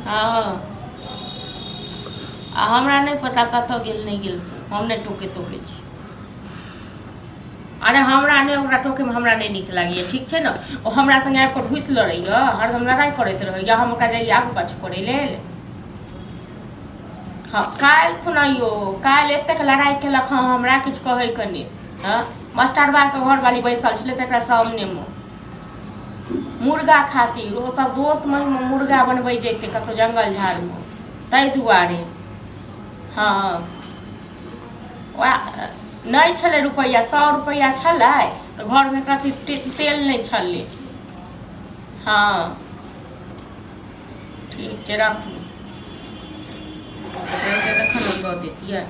हँ आ हमरा नहि पता कतऽ गेल नहि गेल से हम नहि टोके तोके छी। अरे हमरा नहि ओकरा टोकेमे हमरा नहि नीक लागैए, ठीक छै ने? ओ हमरा सङ्गे आबि कऽ ढूसि लड़ैए, हरदम लड़ाइ करैत रहैए, हम ओकरा जाइए आगू पाछू करै लेल? हँ, काल्हि खुना यौ, काल्हि एतेक लड़ाइ केलक हँ, हमरा किछु कहैके नहि। हँ, मास्टरबाके घरवाली बैसल छलै तकरा सामनेमे मुर्गा खातिर ओ सब दोस्त महिम मुर्गा बनबै जैते कतहु जंगल झाड़मे, ताहि दुआरे। हँ, वएह नहि छलै रुपैआ, 100 रुपैआ छलै तऽ घरमे एक रत्ती तेल नहि छलै। हँ, ठीक छै, राखू। रहतै तखन हम दऽ दैतियै,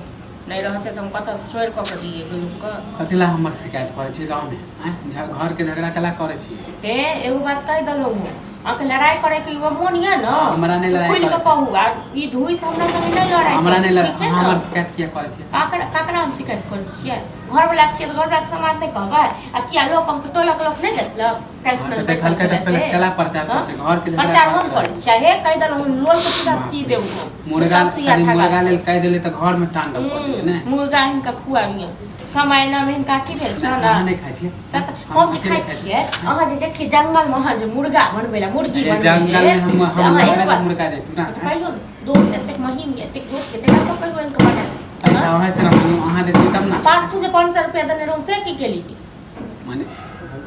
नहि रहतै तऽ हम कतऽसँ चोरि कऽ कऽ दियै गोलूके? कथी ला हमर शिकायत करै छी गाँवमे? आँय, घरके झगड़ा कला करै छी? हे, एगो बात कहि देलहुँ हम, अहाँके लड़ाइ करैके युवा मोन यऽ ने? हमरा नहि लड़ाइ खुलि कऽ करैके। कहू, आ ई ढूसि हमरा संगे नहि लड़ाइ हमरा करू, नहि लड़ाइ। ठीक छै अहाँ ने? हमर शिकायत किया करै छी? ककरा ककरा हम शिकायत करै छियै? घरवला छियै तऽ घरवलाके समाज नहि कहबै? आ किया लोक हम टोलक लोक नहि देखलक काल्हि हँ, खुना तऽ जे बैसल देखलकै तऽ छलै पहिले से? केला प्रचार हँ? करै छै घरके झगड़ा प्रचार हम करै करै छियै? हे, कहि देलहुँ, लोल के सीधा सी देब हम। मुर्गा सब सुइया खाली धागा मुर्गा से। लेल कहि देली तऽ घरमे तांडव कऽ देली ने। मुर्गा हिनका खुआबियौ, कमाइ नाम हिनका की भेल छनि? अहाँ नहि खाइ छियै? से तऽ हम जे खाइ छियै, अहाँ जे देखियै जंगलमे अहाँ जे मुर्गा बनबै लए, मुर्गी ए, बनबै जंगलमे लेल, हम से हम अहाँ लड़बै एक लए बार मुर्गा जैतू ना? तऽ कहियौ ने, दोस्त एतेक महीन यऽ, एतेक दोस्त यऽ, तकरा सब कहियो आनि कऽ बना पैसा वहाँ से रखलहुँ, अहाँ देती तब ने। परसू जे 500 रुपया देने रहौं से की केलियै? माने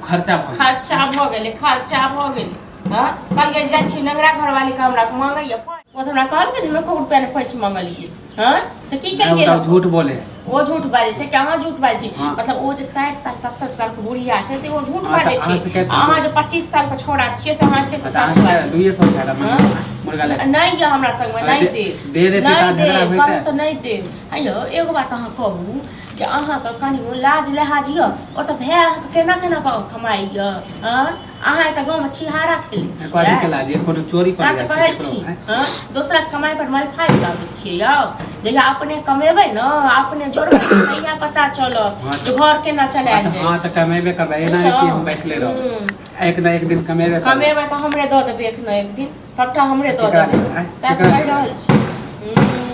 खर्चा भऽ गेल। खर्चा भऽ गेलै, खर्चा भऽ गेलै। हँ, कहलियै जाइ छी नंगरा घरवाली के, हमरा मांगैया पाइ, ओ तऽ हमरा कहलकै जे हम एको रुपया नहि पैंच मंगलियै। हँ, तऽ की केलियै? ओ झूठ बोले। ओ झूठ बाजै छै कि अहाँ झूठ बाजै छी? हँ। मतलब ओ जे 60 साल 70 साल के बुढ़िया छै से ओ झूठ हँ, तऽ बाजै अहाँ छै? शिकायत आ अहाँ जे 25 साल के छोड़ा छियै से अहाँ एतेक अच्छा, सच अहाँके बाजै? 200 फायदा हँ? मुर्गा ले। नहि यऽ हमरा संगमे, अरे नहि देब। दे देती नहि तऽ झगड़ा देब। होइतै। कहू तऽ नहि देब। हेलो, एगो बात अहाँ कहू जे अहाँके कनियो लाज लिहाज यऽ? ओतऽ भाय अहाँके केना केना कऽ कमाइ यऽ? हँ, अहाँ एतऽ गाँवमे छिहारा खेलै कथी छियै? के लाज? कोनो चोरी कर सच जाइ कहै छै छी। केकरो, आँय? हँ, दोसराके कमाइ पर मलफाइ उड़ाबै छियै यौ। जहिया अपने कमेबै ने, अपने जोड़बै, तहिया पता चलत हँ। जे घर केना चलायल हँ जाइ तऽ छै। कमेबे करबै, एना नहि कि हम बैठले रहब। एक न एक दिन कमेबे करबै। कमेबै तऽ हमरे दऽ देबै, एक ने एक दिन सबटा हमरे दऽ केकरा देबै। देबै, आँय? सएह केकरा कहि देबै? रहल छी।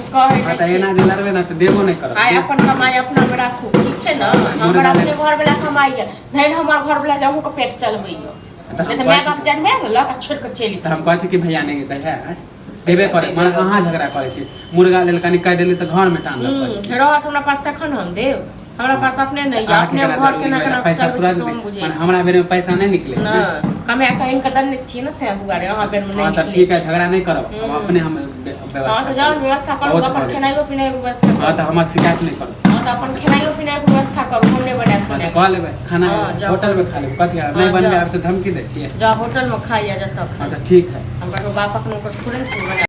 कहै हँ नहि तऽ छी। एना जे लड़बै ने तऽ देबो नहि करब। आइ अपन कमाइ अपनामे राखू, ठीक छै ने? हमर मुर्गा अपने घरवला कमाइए, धनि हमर घरवला जे अहूँके पेट चलबैए। तऽ हम नहि तऽ कहै माय छी बाप जन्मे देलक आ छोड़ि कऽ चलि तऽ हम गेल। कहै छी कि भैया नहि दै है, आँय? देबे करे। मने अहाँ झगड़ा करै छी, मुर्गा लेल कनि कहि देली तऽ घरमे टांगल करै। रहत हमरा पास तखन हम देब, हमरा पास अपने नहि यऽ। अहाँके अपने केना घर जरूरी केना भेलै? केना पैसा चलबै छी तुरंत से हम बुझै मने छी। हमरा बेरमे पैसा नहि निकले। नहि, कमा कऽ आनि कऽ देने छियै ने, ताहि दुआरे अहाँ बेरमे हँ नहि तऽ निकलै ठीक है, छै। झगड़ा नहि करब अब। अपने हम हँ व्यवस्था तऽ जाउ करब। व्यवस्था करू। बहुत अपन भऽ गेल। खेनाइयो पिनाइके व्यवस्था हँ करू। तऽ हमर शिकायत नहि करब। हँ तऽ अपन खेनाइयो पिनाइके व्यवस्था करू, हम नहि बनायब हँ तऽ सुनायब। कऽ लेबै खाना। हँ, जाउ। होटलमे खा लेबै, कथी हँ, नहि बनबै जाउ। आब से धमकी दै छियै? जाउ होटलमे खाइया जतऽ हँ खाइ। तऽ ठीक है। हम ककरो बापक नौकर थोड़े ने छी बना।